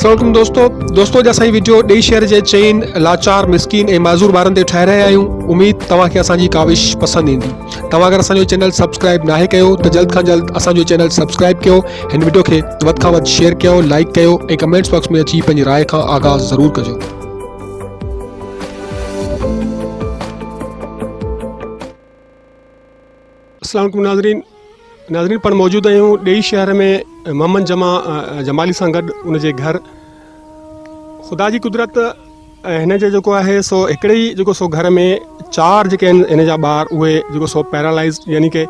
السلام عليڪم دوستو دوستو اڄ اسان هي وڊيو ڏيئي شهر جي چئن لاچار مسڪين ۽ معذور ٻارن تي ٺاهي رهيا آهيون اميد توهان کي اسان جي ڪاوش پسند ايندي توهان اگر اسان جو چينل سبسڪرائب ناهي ڪيو ته جلد کان جلد اسان جو چينل سبسڪرائب ڪيو هن وڊيو کي وڌ کان وڌ شيئر ڪيو لائڪ ڪيو ۽ ڪمينٽس باڪس ۾ اچي پنهنجي راء کان آگاهه ضرور ڪجو. السلام عليڪم ناظرين ناظرين پڻ موجود آهيون ڏيئي شهر ۾ محمد جمع جمالي سان گڏ ان جي گهر خدا جي قدرت هن جو جيڪو آهي سو هڪڙي ئي جيڪو سو گهر ۾ چار جيڪي آهن هن جا ٻار اهي جيڪو سو پيرالائز يعني ڪي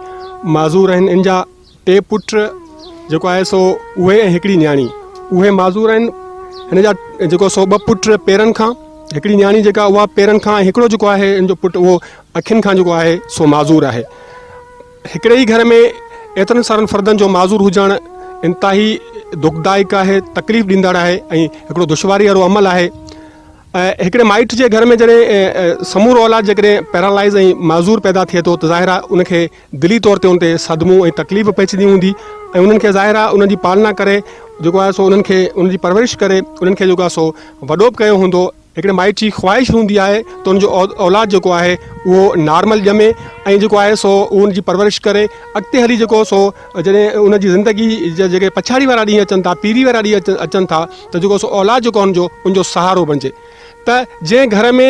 معذور آهن ان جا ٽي پٽ جيڪو آهي سو اهي ۽ هڪڙي نياڻي اهي معذور آهن هن جا جيڪو سو ٻه پٽ پيرن کان هڪڙي نياڻي جيڪا اها پيرن کان ۽ هڪڙو جيڪو آهي ان جو پٽ اهو اکين کان جيڪو آهي سو معذور آهي هڪڙي ئي گهر ۾ ايترن سارن فردن جو معذور هجڻ انتهائي دکدائڪ آهي تڪليف ڏيندڙ آهي ۽ هڪڙو دشواري وارو عمل آهي ۽ هڪڙي مائٽ جي گهر ۾ جڏهن سمورو اولاد جيڪڏهن پيرالائز ۽ معذور پيدا ٿئي ٿو ته ظاهر آهي ان کي دلي طور تي ان تي صدمو ۽ تڪليف پهچندي هوندي ۽ انهن کي ظاهر آهي انهن جي پالنا ڪري جيڪو آهي سو انهن کي انهن جي پرورش ڪري انهن کي جيڪو آهي سو وڏو به ڪيو هوندو هڪڙي مائٽ جي خواهش هوندي آهي ته ان جو اولاد جيڪو آهي اهو نارمل ڄمي ۽ جيڪو آهي سو ان جي پرورش ڪري اڳتي هلي جيڪو سو جڏهن ان جي زندگي جا جيڪي پڇاڙي وارا ڏينهن اچن ٿا پيري وارا ڏينهن اچن ٿا ته جيڪو سو اولاد جيڪو ان جو ان جو سهارو بڻجي ته جنهن گهر ۾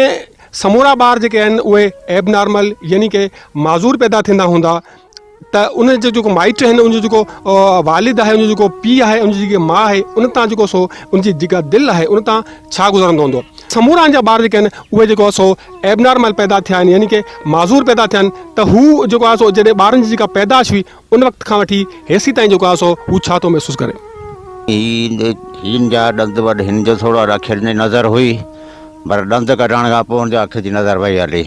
سمورا ٻار جيڪي آهن اهي ايب نارمل يعني ڪي معذور پيدا ٿيندا هوندا ته ان جو جيڪو مائٽ آهن ان جو جيڪو والد آهي ان جو جيڪو پيء آهي ان جي جيڪي ماء آهي ان تان جيڪو سو ان جي جيڪا دل آهي ان تان ڇا گذرندو هوندو سمورا جا ٻار جيڪي آهن اهي جيڪو سو ايب نارمل پيدا ٿيا آهن يعني ڪي معذور پيدا ٿيا آهن ته هو جيڪو آهي سو جڏهن ٻارن جي جيڪا پيدائش هئي ان وقت کان وٺي هيسي تائين جيڪو آهي سو هو ڇا ٿو محسوس ڪري. هي هن جا ڏند وڏ هن جو ٿورو اکين جي نظر هئي پر ڏند ڪڍڻ کان پوء هن جي اک جي نظر وئي هلي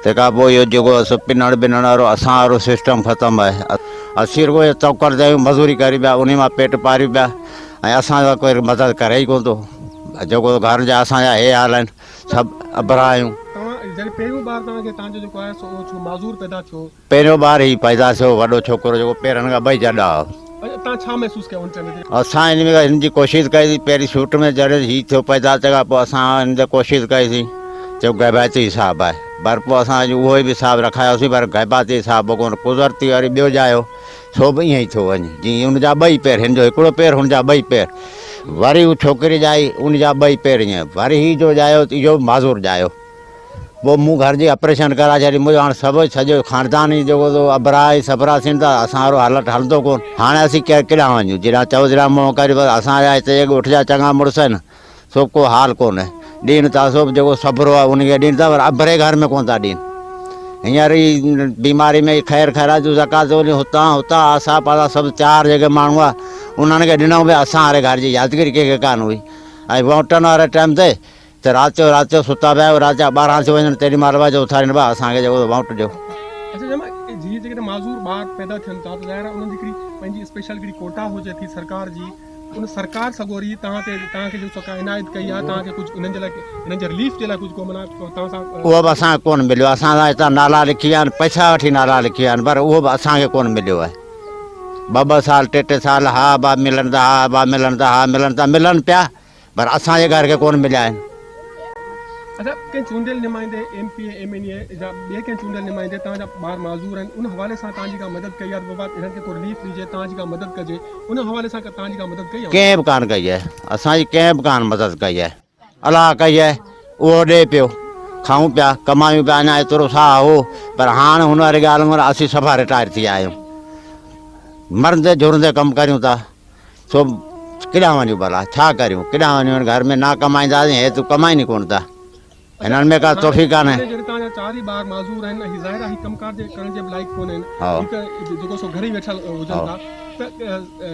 تنهن کان پوء اهو جيڪو سو پنڻ بنڻ وارو اسان وارو سسٽم ختم آهي اسين رڳو اهي توڪل تي آهيون مزوري ڪريون پيا انهي مان پيٽ پاريون پيا ۽ اسان سان ڪوئي مدد ڪري ئي ڪونه ٿو جيڪو گهر جا اسان جا هي حال آهن سڀ اڀرا آهيون. توهان جڏهن پهريون ٻار توهان کي توهان جو جيڪو آهي سو اهو ڇو معذور پيدا ٿيو پهريون ٻار هي پيدا ٿيو وڏو ڇوڪرو جيڪو پيرن کان ٻئي جڏا هو. توهان ڇا محسوس ڪيو ان ٽائيم تي؟ اسان ان ۾ هن جي ڪوشش ڪئي سين پهرين شوٽ ۾ جڏهن هي ٿيو پيدا تنهن کان پوء اسان هن تي ڪوشش ڪئي سين چيو غيبائتي حساب آهي پر پوء اسان اهو ئي به حساب رکايوسين پر غيباتي حساب به ڪونه قدرتي وري ٻيو ڄايو سو به ائين ئي ٿيو وڃي جيئن ان جا ٻئي پير هن جو هڪڙو پير هن جا ٻئي پير وري هو ڇوڪري ڄائي ان جا ٻئي پير ائين وري هي جو ڄايو ته اهو به معذور ڄايو. پوء مون گهر جي آپريشن ڪرائي ڇڏي. منهنجو هاڻ سڀ سڄو خاندان ئي جيڪو سو اڀرا ۽ سڀرا ٿين ٿا. اسان وارو هلت هلندو ڪونه. هاڻي اسين ڪيڏانهن وڃون؟ جيڏانهن چئو تيڏانهن منهن ڪريون. بس اسان جا هتي جي ڳوٺ جا چڱا مڙس آهن، سو ڪو حال ڪونهي. ڏين ٿا سو به جيڪو سڀرو آهي ان کي ڏين ٿا پر اڀري گهر ۾ ڪونه ٿا ڏين. هينئر ئي بيماري ۾ خير خيرات جون زڪواتون وري هتان هتان آسا پاسا سڀ چار جيڪي ماڻهو هئا انهن کي ڏنائون پيا. اسان واري گهر جي يادگيري ڪنهن کي ڪانه هئي ۽ ووٽن واري ٽائيم تي ته رات جو رات جو ستا پيا آهيو، رات جا 12 ٿي وڃن تيڏي مهل به جو اٿارين ڀاء اسان کي جيڪو ووٽ ڏيو. اڇا جمع جي جيڪڏهن معذور ٻار پيدا ٿين ٿا ته ظاهر آهي انهن جي هڪڙي پنهنجي اسپيشل هڪڙي ڪوٽا هجي ٿي سرڪار جي ان سرڪار سڳوري توهان تي توهان کي جيڪو ڪا عنايت ڪئي آهي توهان کي ڪجهه انهن جي لاء انهن جي رليف جي لاء ڪجهه ڪو معنيٰ توهان سان اهو به اسان کي ڪونه مليو اسان سان هتان نالا لکي ويا آهن پئسا وٺي نالا لکي ويا آهن پر اهو به اسان کي ڪونه مليو آهي ٻه ٻه سال ٽي ٽي سال ها با ملن ٿا ها با ملن ٿا ها ملن ٿا ملن پيا پر اسان جي گهر کي ڪونه مليا آهن. اچا ڪنهن چونڊيل نمائندي M P A M N A يا ٻئي ڪنهن چونڊيل نمائندي توهان جا ٻار معذور آهن ان حوالي سان توهان جي ڪا مدد ڪئي آهي ته بابا انهن کي ڪو رليف ڏجي توهان جي ڪا مدد ڪجي ان حوالي سان توهان جي ڪا مدد ڪئي آهي؟ ڪنهن به ڪانه ڪئي آهي اسان جي ڪنهن به ڪانه مدد ڪئي آهي الله ڪئي آهي اهو ڏي پيو کائون پيا ڪمايون پيا اڃا ايترو ساهه هو پر هاڻ هن واري ڳالهه ۾ اسين صفا رٽائر ٿي ويا آهيون مرندي جهرندي ڪم ڪريون ٿا. سو ڪيڏانهن وڃون ڀلا، ڇا ڪريون، ڪيڏانهن وڃون، گهر ۾ نه ڪمائينداسين، هي ته ڪمائين ئي ڪونه ٿا، هنن ۾ ڪا توفيق ڪانهي. جڏهن توهان جا چار ئي ٻار معذور آهن ۽ ظاهر آهي هي ڪم ڪار جي ڪرڻ جي به لائق ڪونهن، هي ته جيڪو سو گهر ئي ويٺل هجن ٿا ته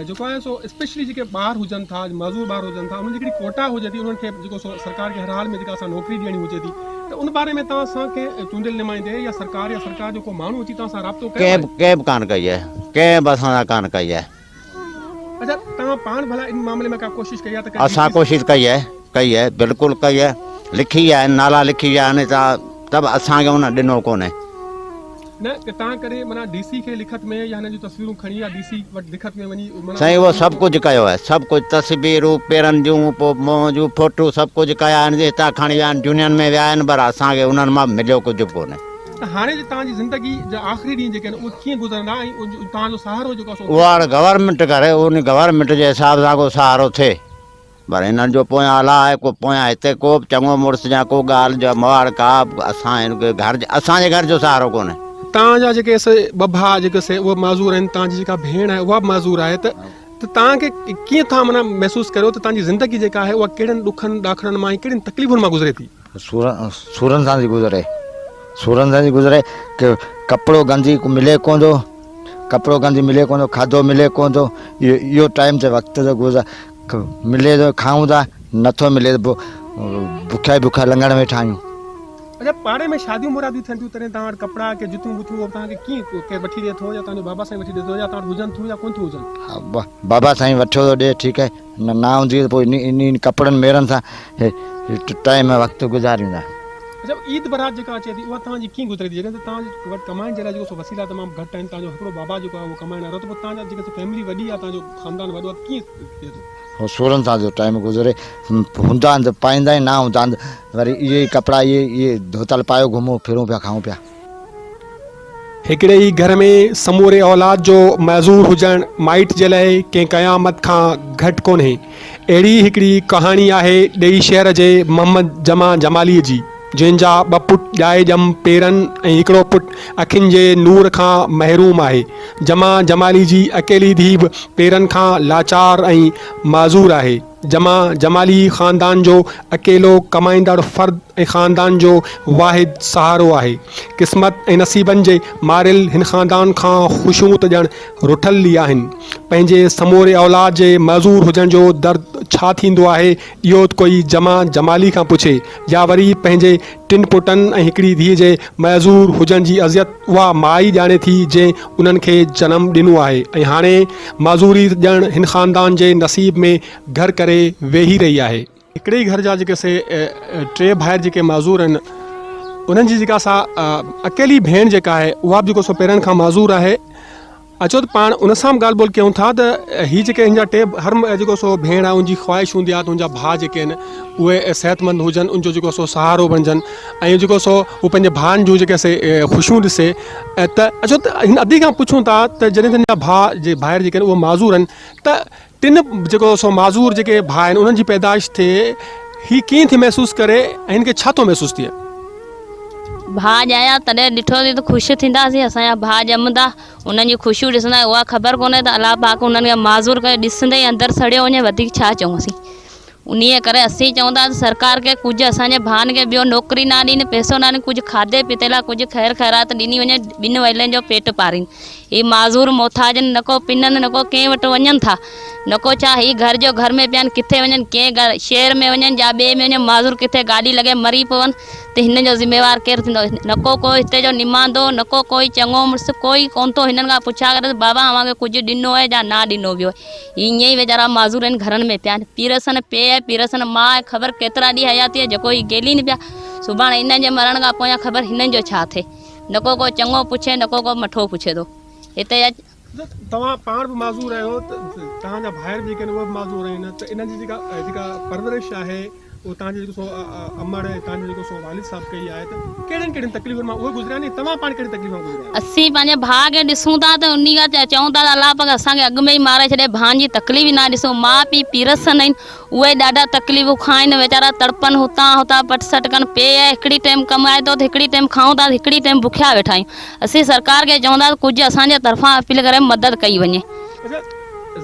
جيڪو آهي سو اسپيشلي جيڪي ٻار هجن ٿا، معذور ٻار هجن ٿا، انهن جي هڪڙي ڪوٽا هجي ٿي، انهن کي جيڪو سو سرڪار کي هر حال ۾ جيڪا اسان نوڪري ڏيڻي هجي ٿي ته ان باري ۾ توهان سان ڪنهن چونڊيل نمائندي يا سرڪار يا سرڪار جو ڪو ماڻهو اچي توهان سان رابطو ڪيو آهي؟ ڪنهن به ڪانه ڪئي آهي، ڪنهن به اسان سان ڪانه ڪئي آهي. اچا توهان پاڻ ڀلا ان معاملي ۾ ڪا ڪوشش ڪئي آهي ته ڪا اسان ڪوشش ڪئي آهي ڪئي آهي بلڪل ڪئي آهي لکي ويا آهن نالا لکي ويا آهن ته به اسان کي انهن ڏنو ڪونهي. نه ته تان ڪري معنيٰ ڊي سي کي لکت ۾ يا هن جون تصويرون کڻي يا ڊي سي وٽ لکت ۾ وڃي معنيٰ سائين اهو سڀ ڪجهه ڪيو آهي سڀ ڪجهه تصويرون پيرن جون پوء منهن جون فوٽو سڀ ڪجهه ڪيا آهن جي هتان کڻي ويا آهن جونين ۾ ويا آهن پر اسان کي انهن مان مليو ڪجهه به ڪونهي. ته هاڻي جي توهان جي زندگي جا آخري ڏينهن جيڪي آهن اهي ڪيئن گذرندا ۽ توهان جو سهارو جيڪو آهي سو اهو هاڻي گورنمينٽ ڪري ان گورنمينٽ جي حساب سان ڪو سهارو ٿئي. پر هنن جو پويان الله آهي ڪو پويان هتي ڪو به چڱو مڙس يا ڪو ڳالهه جا مواڙ ڪا به اسان هن کي گهر اسان جي گهر جو سهارو ڪونهي. توهان جا جيڪي سي ٻه ڀاء جيڪي سي اهي معذور آهن توهان جي جيڪا ڀيڻ آهي اها به معذور آهي ته ته توهان کي ڪيئن ٿا معنيٰ محسوس ڪريو ته توهان جي زندگي جيڪا آهي اها ڪهڙن ڏکن ڏاکڙن مان ۽ ڪهڙين تڪليفن مان گذري ٿي. سورن سان ٿي گذري سورن سان ٿي گذري ڪي ڪپڙو گندي ملي ڪونه ٿو ڪپڙو گندي ملي ڪونه ٿو کاڌو ملي ڪونه ٿو اهو ٽائيم تي وقت تي گذر ملي ٿو کائون ٿا نٿو ملي ته پوء بکيا ئي بکيا لنگهڻ ويٺا آهيون. اڇا پاڙي ۾ شاديون مراديون ٿين ٿيون تڏهن توهان وٽ ڪپڙا ڪي جتيون بتيون اهي توهان کي ڪيئن ڪير وٺي ڏئي ٿو يا توهان جو بابا سائين وٺي ڏئي ٿو يا توهان وٽ هجن ٿيون يا ڪونه ٿيون هجن؟ ها بابا سائين وٺيو ٿو ڏئي ٺيڪ آهي نه نه هوندي ته پوء انهي ڪپڙن ميرن سان ٽائيم وقت گذاريون ٿا. اڇا عيد برات جيڪا اچي ٿي اها توهان جي ڪيئن گذري ٿي جڏهن ته توهان وٽ ڪمائڻ جي لاء جيڪو سو وسيلا تمام گهٽ آهن توهان جو هڪڙو بابا جيڪو آهي اهو ڪمائڻ وارو آهي ته پوء توهان جا جيڪا سو فيملي وڏي آهي توهان جو خاندان وڏو آهي ته ڪيئن ٿئي ٿو؟ هو سورن سان جو ٽائيم گذري هوندا آهن ته پائيندا آهن نه هوندا آهن وري اهي ئي ڪپڙا اهي اهي ڌوتل پايو گهمون ڦرون پيا کائون پيا. هڪڙي ئي گهر ۾ سموري اولاد جو معذور هجڻ مائٽ جي لاء ڪنهن قيامت کان گهٽ ڪونهي. اهڙي ئي هڪڙي ڪهاڻي آهي ڏيئي شهر جي محمد جمع جمالي جي، جنهن جا ٻه پٽ ڄائي ڄم پيرن ۽ هڪڙو پٽ اکين جي نور کان محروم آهي. جمع جمالي جي اڪيلي ڌيء به پيرن کان لاچار ۽ معذور آهي. جمع جمالي خاندان جو اڪيلو ڪمائيندڙ فرد ۽ خاندان جو واحد سهارو آهي. قسمت ۽ نصيبن جي ماريل هن خاندان کان خوشيون ته ڄڻ رٺل ئي آهن. پنهنجي سموري اولاد جي معذور هجڻ جو درد ڇا ٿيندو آهي اهو ته ڪوئي جمع جمالي کان پڇي يا وري پنهنجي ٽن پٽن ۽ هڪڙي ڌيء جي معذور هجڻ جي اذيت اها ماء ئي ڄاڻي ٿي جنهن انهن کي جنم ڏنو آهي ۽ هاڻي معذوري ڄڻ هن خاندان جي نصيب ۾ گهر ڪري ويهي رهي آهي. هڪڙي ئي گهر جا جيڪي سي ٽي ڀائر جيڪي معذور آهن انهن جي جيڪا سا اڪيلي ڀيڻ جيڪا آهي اها به جيڪو سو پيرن کان معذور آهي اچو ته پاڻ ان سان به ڳالهه ٻولهه ڪيون ٿا ته هي جيڪي هن جا ٽي هر جيڪو سو ڀيڻ آهي ان جي خواهش هوندي آهي ته ان جا ڀاء جيڪي آهن اهي صحتمند هجن ان جو جيڪو سو سهارو بڻجن ۽ جيڪو سو هو پنهنجي ڀائن جون جيڪي سي خوشيون ڏسي ته اچو ته هن ادي کان پڇون ٿا ته جڏهن هن جا ڀاء جي ڀائر جيڪي آهن اهي معذور آهن ته ٽن جيڪو سو معذور جيڪي ڀاء آهن انهن جي پيدائش ٿئي هي ڪيئن ٿي محسوس ڪري ۽ هن کي ڇا ٿو محسوس ٿئي؟ ڀاء ڄايا تڏهن ڏٺوسين ته خوش ٿينداسين اسان جا ڀاء ڄمندا انهن جون خوشيون ڏسندا اها خبر ڪونهي ته الله پاڪ انهن کي معذور ڪيو ڏسندي ئي اندر سڙيو وڃي وڌيڪ ڇا چئون اسين انهيء ڪري اسين چئون ٿا ته سرڪار کي ڪجهه اسان جي ڀائن کي ٻيو نوڪري نه ڏين پئسو نه ڏين ڪجهه کاڌي پيتي لاء ڪجهه خير خيرات ڏني وڃي ٻن ويلن جو پيٽ پارين هي معذور محتاج آهن، نڪو پنن نڪو ڪنهن وٽ وڃن ٿا، نڪو ڇا هي گهر جو گهر ۾ پيا آهن، ڪٿي وڃن، ڪنهن گهر شهر ۾ وڃن يا ٻئي ۾ وڃن، معذور ڪٿي گاڏي لڳي مري پون ته هنن جو ذميوار ڪير ٿيندو، نڪو ڪو هتي جو نماندو، نڪو ڪوئي چڱو مڙس، ڪوئي ڪونه ٿو هنن کان پڇا ڪري ته بابا اوهان کي ڪجهه ڏنو آهي يا نه ڏنو ويو آهي، هي ائين ئي ويچارا معذور آهن گهرن ۾ پيا آهن، پيرسن پيء آهي پيرسن ماء آهي، خبر ڪيترا ڏينهن حياتي آهي جيڪو هي گيلين پيا، سڀاڻي انهن جي مرڻ کان پويان خبر هنن جو ڇا ٿئي. نڪو ڪو چڱو پڇي نڪو ڪو مٺو پڇي ٿو هتي اچ. توهان پاڻ به معذور آهيو ته توهان جا ڀائر به جيڪي آهن اهي به معذور آهن ته انهن جي جيڪا جيڪا پرورش آهي اهو توهان جي جيڪو سو امڙ ۽ توهان جي جيڪو سو والد صاحب ڪئي آهي ته ڪهڙين ڪهڙين تڪليفن مان اهي گذريا آهن ۽ توهان پاڻ ڪهڙين تڪليفن مان گذريا آهيو؟ اسين پنهنجي ڀاء کي ڏسون ٿا ته انهي کان چئون ٿا ته الله پاڪ اسان کي اڳ ۾ ئي ماري ڇڏي ڀائن جي تڪليف ئي نه ڏسون ماء پيء پيرسن آهن اهي ڏاڍا تڪليفون کائن، ويچارا تڙپن، هتان هتان پٽ سٽ ڪن، پيء هڪڙي ٽيم ڪمائي ٿو ته هڪڙي ٽيم کائون ٿا ته هڪڙي ٽيم بکيا ويٺا آهيون. اسين سرڪار کي چون ٿا ته ڪجهه اسان جي طرفان اپيل ڪري مدد ڪئي وڃي. اڇا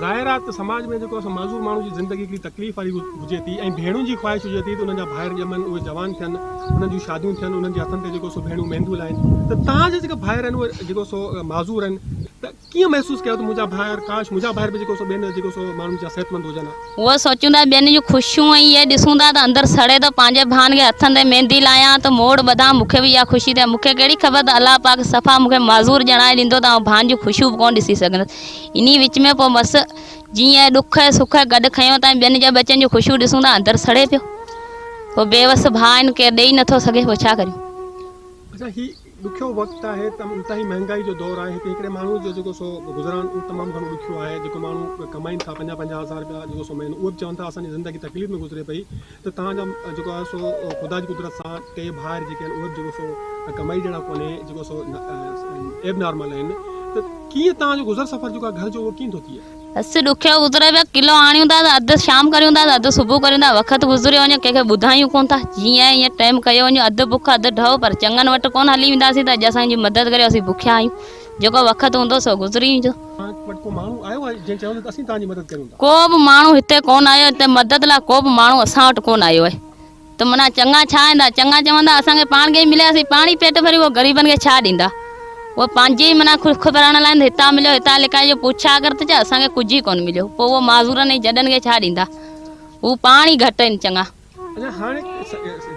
ظاهر آهي ته سماج ۾ جيڪو آهي معذور ماڻهو جي زندگي هڪڙي تڪليف واري هجي ٿي ۽ ڀيڻن جي خواهش هجي ٿي ته انهن جا ڀائر ڄمن اهي جوان ٿين انهن جون شاديون ٿين انهن جي هٿن تي جيڪو سو ڀيڻون مينديون لائين ته توهان جا جيڪا ڀائر آهن اهي جيڪو سو معذور آهن ته ڪيئن محسوس ڪيو ته منهنجا ڀائر ڪاش منهنجا ڀائر به جيڪو سو ٻين جيڪو سو ماڻهن جا صحتمند هجن ها. اهو سوچيون ٿا ٻين جون خوشيون ۽ اهي ڏسون ٿا ته اندر سڙي ٿو پنهنجي ڀائن کي هٿن تي ميندي لايان ته موڙ ٻڌان مون کي به اها خوشي ٿئي مون کي ڪهڙي خبر ته الله پاڪ صفا مون کي معذور ڄڻائي ڏيندو ته آئون ڀائن جون خوشيون به ڪونه ڏسي سگهندس انهي وچ ۾ پوء بس جيئن ڏک ۽ سک گڏ کنيو ته ٻين جي ٻچن جون خوشيون ڏسون ٿا اندر سڙي پيو پوء بيوس ڀاء آهن ڪير ڏئي نٿو سگهي پوء ڇا ڪريون. اڇا هي ڏکيو وقت آهي ته انتهائي مهنگائي جو دور آهي هتي هڪڙي ماڻهو جو جيڪو سو گذران اهو تمام گهڻو ڏکيو آهي جيڪو ماڻهو ڪمائين ٿا پنجاهه پنجاهه هزار رپيا جيڪو سو مهينو اهي به چون ٿا اسان جي زندگي تڪليف ۾ گذري پئي ته توهان جا جيڪو آهي سو خدا جي قدرت سان ٽي ڀائر جيڪي آهن اهي به جيڪو سو ڪمائي جهڙا ڪونهي جيڪو سو ايب نارمل آهن ته ڪيئن توهان جو گذر سفر جيڪو آهي گهر جو اهو ڪيئن ٿو ٿئي؟ بس ڏکيو گذري پيو ڪلو آڻيون ٿا ته اڌ شام ڪريون ٿا ته اڌ صبح ڪريون ٿا وقت گذريو وڃي ڪنهن کي ٻڌايون ڪونه ٿا جيئن آهي ائين ٽيم ڪيو وڃو اڌ بک اڌ ڍؤ پر چڱن وٽ ڪونه هلي وينداسين ته اڄ اسان جي مدد ڪريو اسين بکيا آهيون جيڪو وقت هوندو سو گذري ويندو. توهان وٽ ڪو ماڻهو آيو آهي جنهن چيو هجي ته اسين توهان جي مدد ڪريون ٿا؟ ڪو به ماڻهو هتي ڪونه آيو هتي مدد لاء ڪو به ماڻهو اسان وٽ ڪونه آيو آهي ته معنيٰ چڱا ڇا ايندا چڱا چوندا اسان کي پاڻ کي ئي مليا اسين پاڻ ئي پيٽ ڀريون اهي غريبن کي ڇا ڏيندا اهي پنهنجي ئي معنيٰ خوش خبرائڻ لاء هتان مليو هتان لڪائي جو پڇا ڪر ته چئه اسان کي ڪجهه ئي ڪونه مليو پوء اهو معذورن ۽ جڏن کي ڇا ڏيندا هو پاڻ ئي گهٽ آهن چڱا. اڃا هاڻي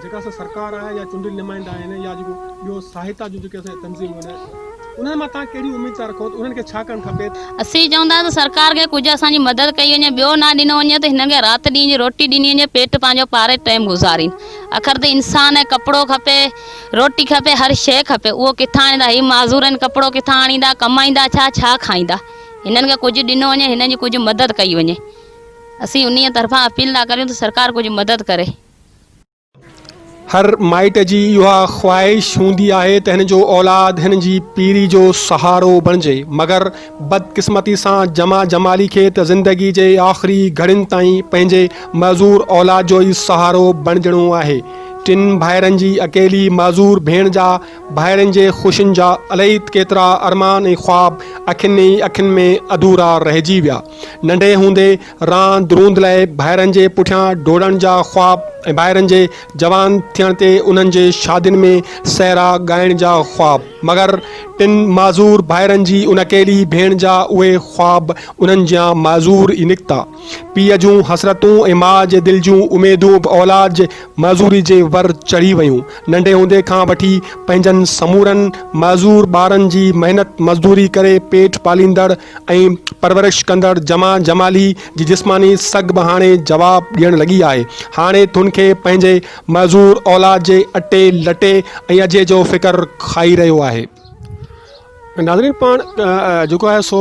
جيڪا اسان سرڪار آهي يا چونڊيل نمائندا آهن يا جيڪو ٻيو سهائتا جون جيڪي اسان تنظيمون آهن انهن مان توهان ڪهڙي اميد ٿا رکو ته انهن کي ڇا ڪرڻ کپي؟ اسين چئون ٿا ته سرڪار کي ڪجهه اسان جي مدد ڪئي وڃي ٻيو نه ڏنو وڃي ته هنن کي رات ڏينهن جي روٽي ڏني وڃي پيٽ پنهنجو پاري ٽيم گذارين اکر ته انسان کي ڪپڙو کپي روٽي کپي هر شيء کپي اهو ڪٿان آڻيندا هي معذور آهن ڪپڙو ڪٿان آڻيندا ڪمائيندا ڇا ڇا کائيندا هنن کي ڪجهه ڏنو وڃي هنن جي ڪجهه مدد ڪئي وڃي اسين انهيء طرفان اپيل ٿا ڪريون ته سرڪار ڪجهه مدد ڪري. هر مائٽ جي اها خواهش هوندي آهي ته هن جو اولاد هن جي پيري جو سهارو بڻجي مگر بدقسمتي سان جمع جمالي کي ته زندگي جي آخري گهڙين تائين پنهنجي معذور اولاد جو ئي سهارو بڻجڻو آهي. ٽن ڀائرن جي اڪيلي معذور ڀيڻ جا ڀائرن جي خوشين جا الائي ڪيترا ارمان ۽ خواب اکين ئي اکين ۾ اڌورا رهجي ويا. ننڍي هوندي راند روند لاء ڀائرن جي پٺيان ڊوڙڻ جا خواب ۽ ڀائرن جي جوان ٿيڻ تي انهن جي شادين ۾ سهرا ڳائڻ جا خواب مگر ٽن معذور ڀائرن جي ان اڪيلي ڀيڻ جا اهي خواب انهن جيان معذور ئي نڪتا. پيء جون حسرتون ۽ ماء جي دل جون اميدون به اولاد جي معذوري جي ور چڙهي ويون. ننڍي هوندي کان وٺي پنهنجن سمورن معذور ٻارن جي محنت مزدوري ڪري پيٽ پاليندڙ ۽ پرورش ڪندڙ جمع جمالي جي جسماني سگهه به هاڻي جواب ڏيڻ لڳي آهي. هاڻي تن کي پنهنجي معذور اولاد جي اٽي، لٽي ۽ اجهي جو فڪر کائي رهيو آهي. ناظرين پاڻ جيڪو آهي سو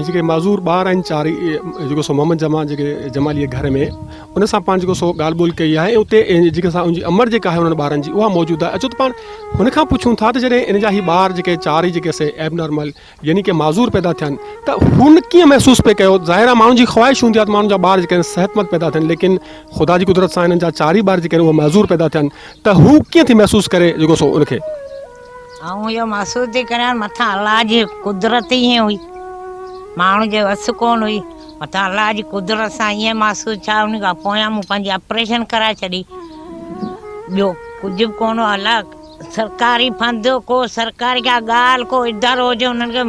جيڪي معذور ٻار آهن چار ئي جيڪو سو محمد جمال جيڪي جمالي جي گهر ۾ ان سان پاڻ جيڪو سو ڳالهه ٻولهه ڪئي آهي اتي جيڪي سا ان جي امڙ جيڪا آهي انهن ٻارن جي اها موجود آهي اچو ته پاڻ هن کان پڇون ٿا ته جڏهن ان جا هي ٻار جيڪي چار ئي جيڪي سي ايب نارمل يعني ڪي معذور پيدا ٿيا آهن ته هن ڪيئن محسوس پئي ڪيو ظاهر آهي ماڻهن جي خواهش هوندي آهي ته ماڻهن جا ٻار جيڪي آهن صحتمند پيدا ٿين ليڪن خدا جي قدرت سان هنن جا چار ئي ٻار جيڪي آهن اهي معذور پيدا ٿيا آهن ته هو ڪيئن ٿي محسوس ڪري جيڪو سو ان کي آئون اهو محسوس ٿي ڪريان مٿان الله جي قدرت ائين هئي ماڻهو جي وس ڪونه هئي مٿان الله جي قدرت سان ائين محسوس ڇا ان کان پويان مون پنهنجي آپريشن ڪرائي ڇڏي ٻيو ڪجهه به ڪونه هو الله سرڪاري فند ڪو سرڪاري ڪا ڳالهه ڪو ادارو هجي انهن کي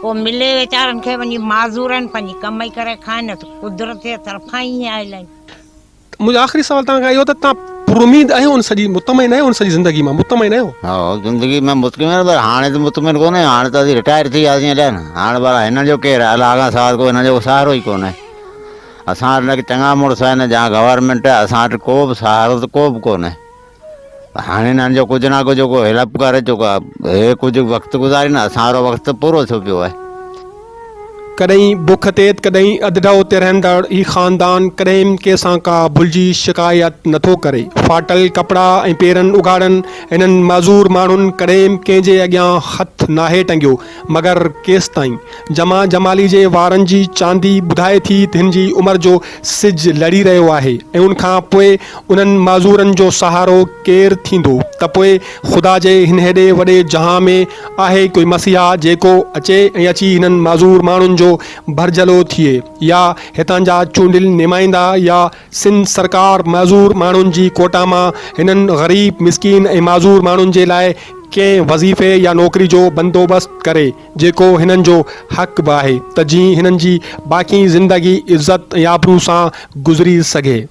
ڪو ملي ويچارن کي وڃي معذور آهن پنهنجي ڪمائي ڪري کائن نه ته قدرت جي طرفان ائين آيل آهن منهنجو آخري سوال توهان کان اهو ته توهان پراميد آهيو ان سڄي مطمئن آهيو ان سڄي زندگي مان مطمئن آهيو؟ ها زندگي ۾ مطمئن آهيان پر هاڻي ته مطمئن ڪونه آهيان هاڻي ته اسين رٽائر ٿي وياسين هليا نه هاڻي پر هنن جو ڪير آهي الله کان سواء ڪو هنن جو سهارو ئي ڪونه اسان وٽ نه چڱا مڙس آهن جا گورنمينٽ آهي اسان وٽ ڪو به سهارو ته ڪو به ڪونه هاڻي هنن جو ڪجهه نه ڪجهه ڪو هيلپ ڪري جو هي ڪجهه وقت گذاري نه اسان وارو وقت ته پورو ٿيو پيو آهي. ڪڏهن بک تي ته ڪڏهن اڌ ڍؤ تي رهندڙ هي خاندان ڪڏهن ڪنهن سان ڪا ڀل جي شڪايت نٿو ڪري. ڦاٽل ڪپڙا ۽ پيرن اگهاڙن هنن معذور ماڻهن ڪڏهن ڪنهن جي اڳيان هٿ ناهي ٽنگيو. مگر ڪيستائين؟ جمع جمالي جي وارن جي چاندي ٻڌائي ٿي ته هن جي عمر جو سج لڙي رهيو آهي ۽ ان کان پوء انهن معذورن جو سهارو ڪير ٿيندو ته پوء خدا جي هن هيڏي وڏي جهان ۾ آهي ڪوئي مسيحا جيڪو اچي ۽ اچي هنن معذور ماڻهن جو ڀرجهلو ٿئي يا هتان جا چونڊيل نمائندا يا سنڌ سرڪار معذور ماڻهن جي ڪوٽا مان هنن غريب مسڪين ۽ معذور ماڻهن جي لاء ڪنهن وظيفي يا نوڪري جو بندوبست ڪري جيڪو هنن جو حق به آهي ته جيئن هنن جي باقي زندگي عزت ۽ آبرو سان گذري سگهي.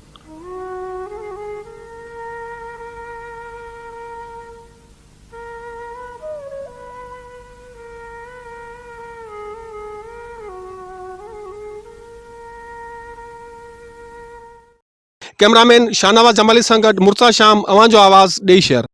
ڪئميرا مين شاهنواز جمالي سان گڏ مرتضيٰ شام اوهان جو آواز ڏيئي شهر.